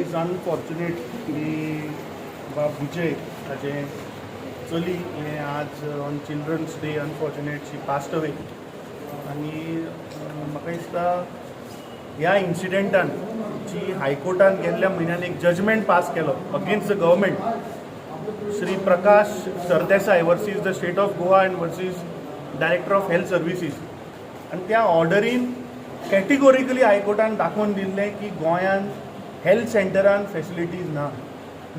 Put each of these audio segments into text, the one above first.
Is unfortunate की बाब विजय ताजें चली हें आज on Children's Day, unfortunate, she passed away. आनी म्हाका दिसता ह्या इन्सिडेंटान जी हायकोर्टान गेल्ल्या म्हयन्यान एक जजमेंट पास केलो against the government, Shri Prakash Sardesai versus the State of Goa and versus Director of Health Services, आनी त्या ऑर्डरीन कॅटेगोरिकली हायकोर्टान दाखोवन दिल्लें की गोंयान हेल्थ सेंटरान फेसिलिटीज ना,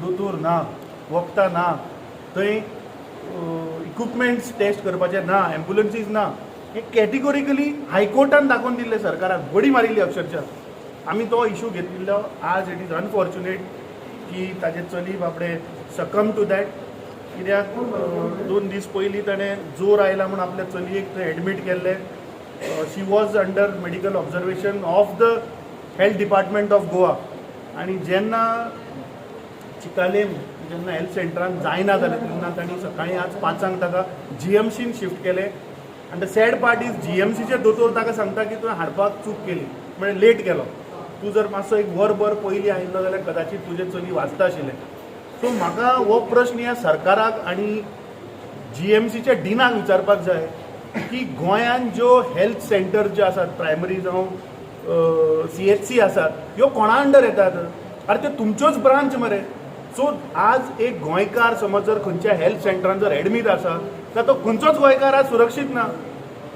दोतोर ना, वखदां ना, थंय इक्विपमेंट्स टेस्ट करपाचे ना, एम्बुलन्सीज ना. हें कॅटेगोरिकली हायकोर्टान दाखोवन दिल्लें. सरकाराक बडी मारिल्ली अक्षरशः. आमी तो इशू घेतिल्लो. आज it is unfortunate की ताजें चली बाबडे सकम टू that, कित्याक 2 दीस पयलीं ताणें जोर आयला म्हूण आपल्या चलयेक थंय एडमीट केल्लें. She was under medical observation of the Health Department of Goa. आनी जेन्ना चिकालेम जेन्ना हेल्थ सेंटरान जायना जालें, तेन्ना तांणी सकाळीं आज 5 ताका जीएमसीन शिफ्ट केलें. आनी the sad part is, जीएमसीचे दोतोर ताका सांगता की तुवें हाडपाक चूक केली, म्हणजे लेट केलो. तूं जर मातसो एक वरभर पयलीं आयिल्लो जाल्यार कदाचित तुजें चली वाचता आशिल्लें. सो म्हाका हो प्रश्न ह्या सरकाराक आनी जीएमसीच्या डिनाक विचारपाक जाय की गोंयांत ज्यो हेल्थ सेंटर ज्यो आसात, प्रायमरी जावं सीएचसी आसात, ह्यो कोणा अंडर येतात? अरे, त्यो तुमच्योच ब्रांच मरे. सो आज एक गोंयकार समज जर खंयच्या हेल्थ सेंटरान जर एडमीट आसा जाल्यार तो खंयचोच गोंयकार आज सुरक्षीत ना,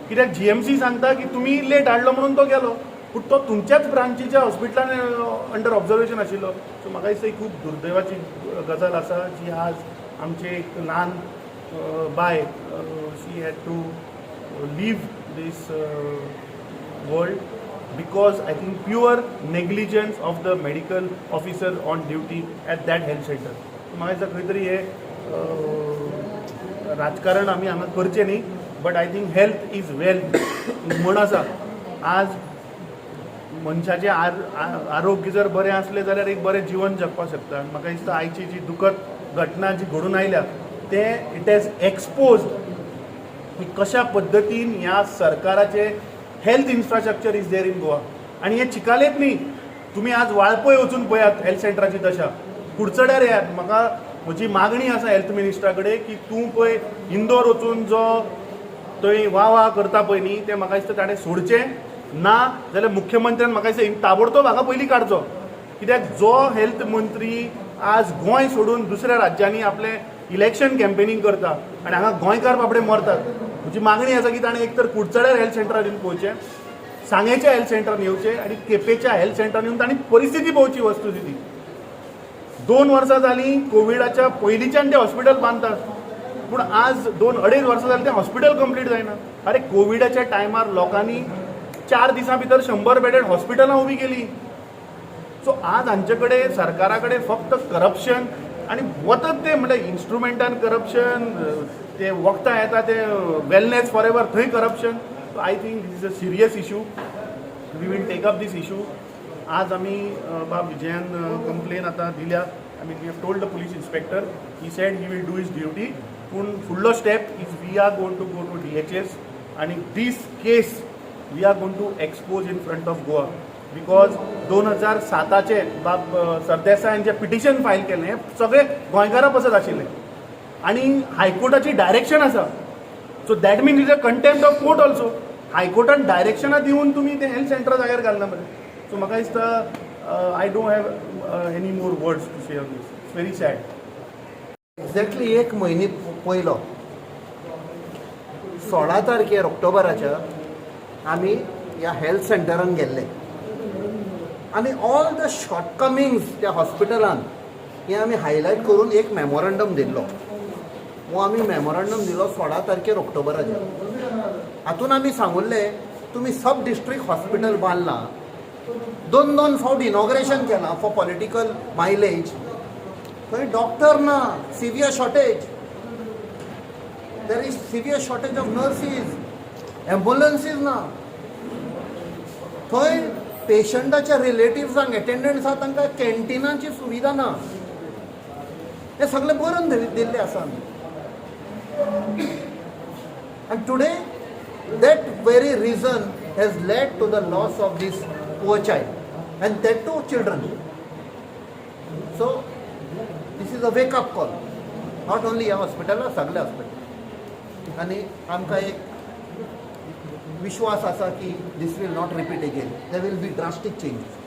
कित्याक जीएमसी सांगता की तुमी लेट हाडलो म्हणून तो गेलो, पूण तो तुमच्याच ब्रांचीच्या हॉस्पिटलान अंडर ऑब्जर्वेशन आशिल्लो. सो म्हाका दिसता ही खूब दुर्दैवाची गजाल आसा जी आज आमचे एक ल्हान बाय, she had to leave this world because, I think, pure negligence of the medical officer on duty at that health center. म्हाका दिसता खंय तरी हे राजकारण आमी हांगा करचें न्ही, but I think health is wealth म्हण आसा. आज मनशाचें आरोग्य जर बरें आसलें जाल्यार एक बरें जिवन जगपाक शकता. आनी म्हाका दिसता आयची जी दुखद घटना जी घडून आयल्या तें it has expose की कशा पद्दतीन ह्या सरकाराचे health infrastructure is there in Goa. आनी हें चिकालेच न्ही, तुमी आज वाळपय वचून पळयात हेल्थ सेंटराची दशा, कुडचड्यार येयात. म्हाका म्हजी मागणी आसा हेल्थ मिनिस्टरा कडेन की तूं पळय इंदोर वचून जो थंय वा वा करता पळय न्ही, तें म्हाका दिसता ताणें सोडचें. ना जाल्यार मुख्यमंत्र्यान म्हाका दिसता ताबडतोब हांगा पयलीं काडचो, कित्याक जो हेल्थ मंत्री आज गोंय सोडून दुसऱ्या राज्यांनी आपलें इलेक्शन कॅम्पेनींग करता आनी हांगा गोंयकार बाबडे मरतात. म्हजी मागणी आसा की ताणें एक तर कुडचड्यार हेल्थ सेंटरार येवन पळोवचें, सांगेच्या हेल्थ सेंटरान येवचें आनी केपेंच्या हेल्थ सेंटरान येवन तांणी परिस्थिती पळोवची, वस्तुस्थिती. 2 वर्सां जालीं, कोविडाच्या पयलींच्यान ते हॉस्पिटल बांदतात, पूण आज 2-2.5 वर्सां जालीं तें हॉस्पिटल कंप्लीट जायना. अरे, कोविडाच्या टायमार लोकांनी 4 दिसां भितर 100 बेडेड हॉस्पिटलां उबीं केलीं. सो आज हांचे कडेन, सरकारा कडेन फक्त करप्शन आनी वतत ते म्हणल्यार इन्स्ट्रुमेंटान करप्शन, ते वखदां येता ते वेलनेस फॉर एवर थंय corruption. So I think this is a serious issue. We will take up this issue. आज आमी बाब विजयान कंप्लेन आतां दिल्या. I mean, we have told the police inspector. He said he will do his duty, पूण फुडलो step is we are going to go to DHS आनी this case we are going to expose in front of Goa, because 2007चे बाब सरदेसायान जे petition file केलें हें सगळें गोंयकारां पसत आशिल्लें आनी हायकोर्टाची डायरेक्शन आसा. So that means is a contempt of court also. हायकोर्टान डायरेक्शनां दिवन तुमी तें हेल्थ सेंटर जाग्यार घालना मरे. सो म्हाका दिसता I don't have any more words to say on this. It's very sad. Exactly एक म्हयने पयलो 16 तारखेर ऑक्टोबराच्या आमी ह्या हेल्थ सेंटरान गेल्ले आनी ऑल the शॉर्टकमिंग्स त्या हॉस्पिटलान हे आमी हायलायट करून एक मेमोरंडम दिल्लो. हो आमी मेमोरंडम दिलो 16 तारखेर ऑक्टोबराच्या. हातून आमी सांगुल्ले, तुमी सब डिस्ट्रिक्ट हॉस्पिटल बांदलां, दोन दोन फावट इनॉग्रेशन केलां फॉर पॉलिटिकल मायलेज, थंय डॉक्टर ना, severe shortage, there is severe shortage of nurses, ambulances ना, थंय पेशंटाच्या रिलेटिव्सांक, एटेंडंट्स आहा तांकां कॅन्टिनाची सुविधा ना. हें सगळें बरोवन दिल्लें आसा आमी. आनी today that very reason has led to the loss of this poor child, and that too children. So this is a wake up call, not only ह्या हॉस्पिटलाक, सगल्या हॉस्पिटल. आनी आमकां एक विश्वास आसा की this will not repeat again, there will be drastic changes.